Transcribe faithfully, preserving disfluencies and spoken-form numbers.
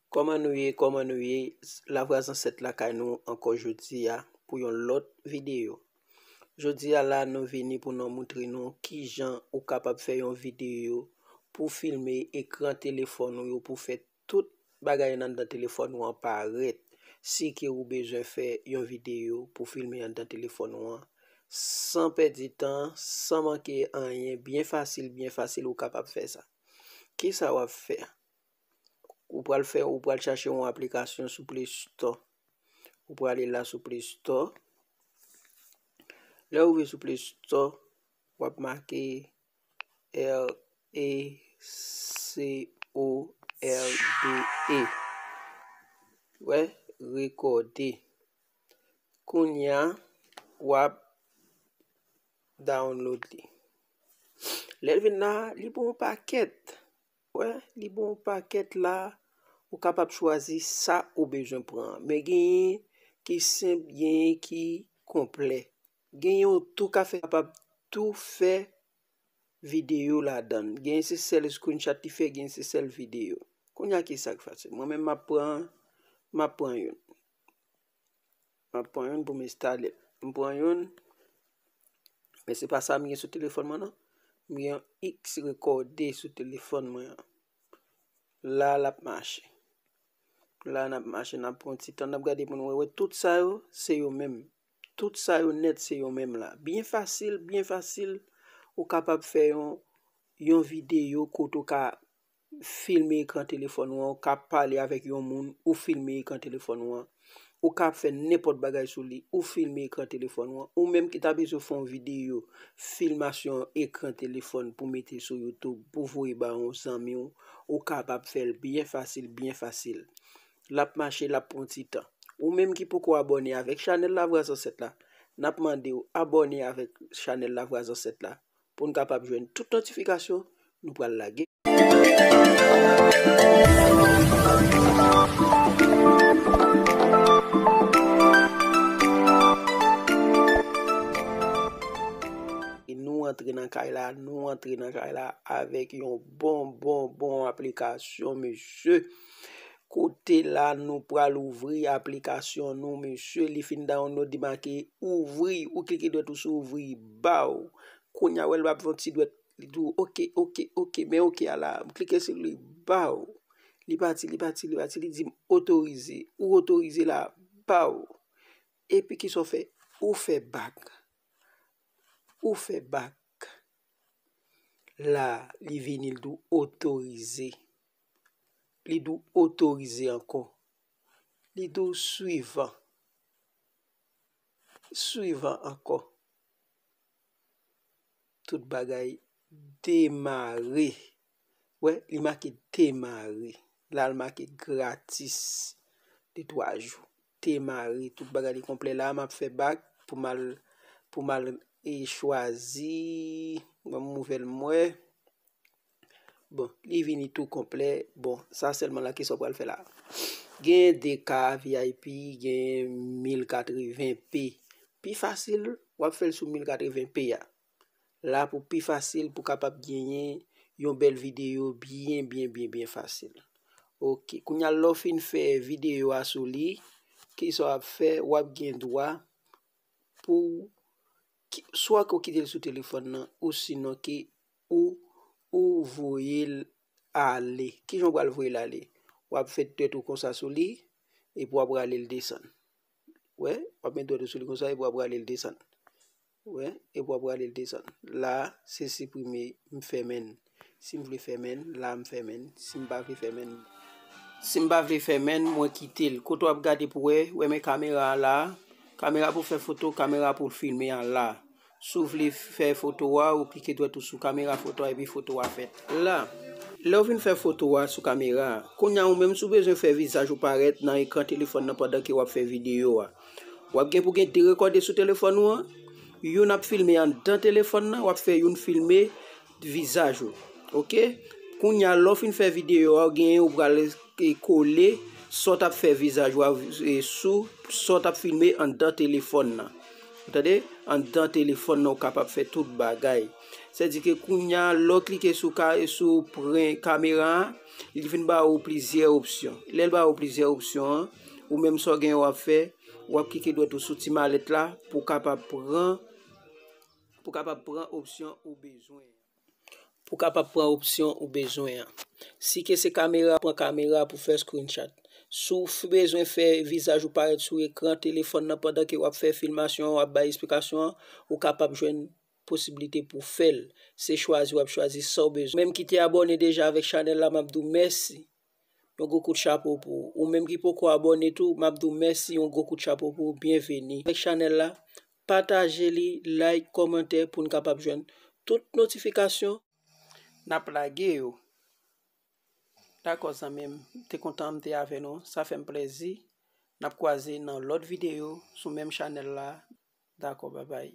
Kòman nou ye? Kòman nou ye? Lavwa Zansèt lakay nou ankò jodi a pou yon lòt videyo. Jodi a la, nou vini pou nou moutre nou kijan ou kapab fè yon videyo pou filme ekran telefòn ou yo, pou fè tout bagay nan, nan telefòn ou an parèt. Si ke ou bezwen fè yon videyo pou filme anndan telefòn ou an, san pèdi tan, san manke anyen, byen fasil, byen fasil, ou kapab fè sa. Kisa w ap fè? Ou pral fè, ou pral chache yon aplikasyon sou Play Store. Ou prale la sou Play Store. Lè ou rive sou Play Store, w ap make R E C O R D E. Wè, rekòde. Kounye a, w ap download li. Lè l vin la, li bon pakèt. Wè, li bon pakèt la. Ou kapab chwazi sa ou bezwen pran. Men genyen ki senp, genyen ki konplè. Genyen ou tou ka fè, kapab tou fè videyo ladan l. Genyen se sèl screenshot li fè, genyen se sèl videyo. Kounye a ki sa k fasil? Mwen menm m ap pran, m ap pran youn. M ap pran youn pou m enstale l. M pran youn, men se pa sa m gen sou telefòn mwen non. M gen yon X rekòde sou telefòn mwen an. La l ap mache. La n ap mache, n ap pran ti tan, n ap gade pou nou wè, wè tout sa yo, se yo menm. Tout sa yo nèt, se yo menm la. Byen fasil, byen fasil. Ou kapab fè yon, yon videyo kote ou ka filme ekran telefòn ou an, ou ka pale avèk yon moun, ou filme ekran telefòn ou an. Ou ka fè nenpòt bagay sou li, ou filme ekran telefòn ou an. Ou menm ki ta bezwen fè yon videyo, filmasyon ekran telefòn pou mete sou YouTube, pou voye ba yon zanmi w, ou kapab fè l byen fasil, byen fasil. L ap mache, l ap pran ti tan. Ou menm ki poko abòne avèk chanèl Lavwa Zansèt la, n ap mande w abòne avèk chanèl Lavwa Zansèt la pou n kapab jwenn tout notifikasyon nou pral lage. E nou antre nan kay la, nou antre nan kay la avèk yon bon, bon, bon aplikasyon, mesye. Kote la nou pral ouvri aplikasyon nou, mesye. Li fin download, li make ouvri. Ou klike dwèt ou sou ouvri, baw. Kounye a, wè l ap fè yon ti dwèt, li di w, oke, oke, oke, men oke a la. M klike sou li, baw. Li pati, li pati, li pati, li di m otorize. Ou otorize la, baw. Epi kisa w fè? Ou fè bak. Ou fè bak. La, li vini, li di w otorize. Li di w otorize ankò. Li di w swivan. Swivan ankò. Tout bagay demare. Wè, li make demare. La, l make gratis. De twa jou. Demare. Tout bagay li konplè la. M ap fè bak pou m al, pou m al, e, chwazi. Ban m ouvè l m wè. Bon, li vini tou konplè. Bon, sa sèlman la, kisa w pral fè la? Gen de K V I P, gen mil katreven P. Pi fasil, w ap fè l sou mil katreven P a. La pou pi fasil, pou kapab genyen yon bèl videyo byen, byen, byen, byen fasil. Oke, kounye a lè w fin fè videyo a sou li, kisa w ap fè? W ap gen dwa pou ki, swa ke w kite l sou telefòn nan, ou sinon ke ou, ou voye l ale. Kijan w pral voye l ale? W ap fè dwèt ou konsa sou li, epi w ap rale l desann. Wè, w ap met dwèt ou sou li konsa, epi w ap rale l desann. Wè, epi w ap rale l desann. La, se siprime, m fèmen l. Si m vle fèmen l, la m fèmen l. Si m pa vle fèmen l, si m pa vle fèmen l, mwen kite l. Kote w ap gade pou wè, wè men kamera a la. Kamera pou fè foto, kamera pou filme a la. Si w vle fè foto a, ou klike dwèt ou sou kamera foto a epi foto a fèt. La, lè w fin fè foto a sou kamera a, kounye a ou menm si w bezwen fè vizaj ou parèt nan ekran telefòn nan pandan ke w ap fè videyo a. W ap gen pou gen de rekòde sou telefòn ou an. Youn ap filme anndan telefòn nan, w ap fè youn filme vizaj ou. Oke? Kounye a, lè w fin fè videyo a, ou genyen ou pral, e, kole sa w t ap fè vizaj ou a, e, sou sa w t ap filme anndan telefòn nan. Tande, anndan telefòn nan ou kapab fè tout bagay. Sètadi ke kounye a, lè w klike sou ka, sou pran kamera a, li vin ba ou plizyè opsyon. Lè l ba ou plizyè opsyon an, ou menm sa w gen w ap fè, w ap klike dwèt ou sou ti malèt la pou w kapab pran, pou w kapab pran opsyon ou bezwen. Pou w kapab pran opsyon ou bezwen an. Si ke se kamera, pran kamera pou fè screenshot. Si w f- bezwen fè vizaj ou parèt sou ekran telefòn nan pandan ke w ap fè filmasyon an, w ap bay esplikasyon an, ou kapab jwenn posiblite pou fè l. Se chwazi w ap chwazi sa w bezwen. Menm ki te abòne deja avèk chanèl la, m ap di w mèsi. Yon gwo kout chapo pou ou. Ou menm ki poko abòne tou, m ap di w mèsi, yon gwo kout chapo pou ou, byenveni. Avèk chanèl la, pataje li, like, kòmantè pou n kapab jwenn tout notifikasyon. N ap lage yo. Dakò zanmi m, te kontan m te avè nou, sa fè m plèzi. N ap kwaze nan lòt videyo sou menm chanèl la. Dakò, babay.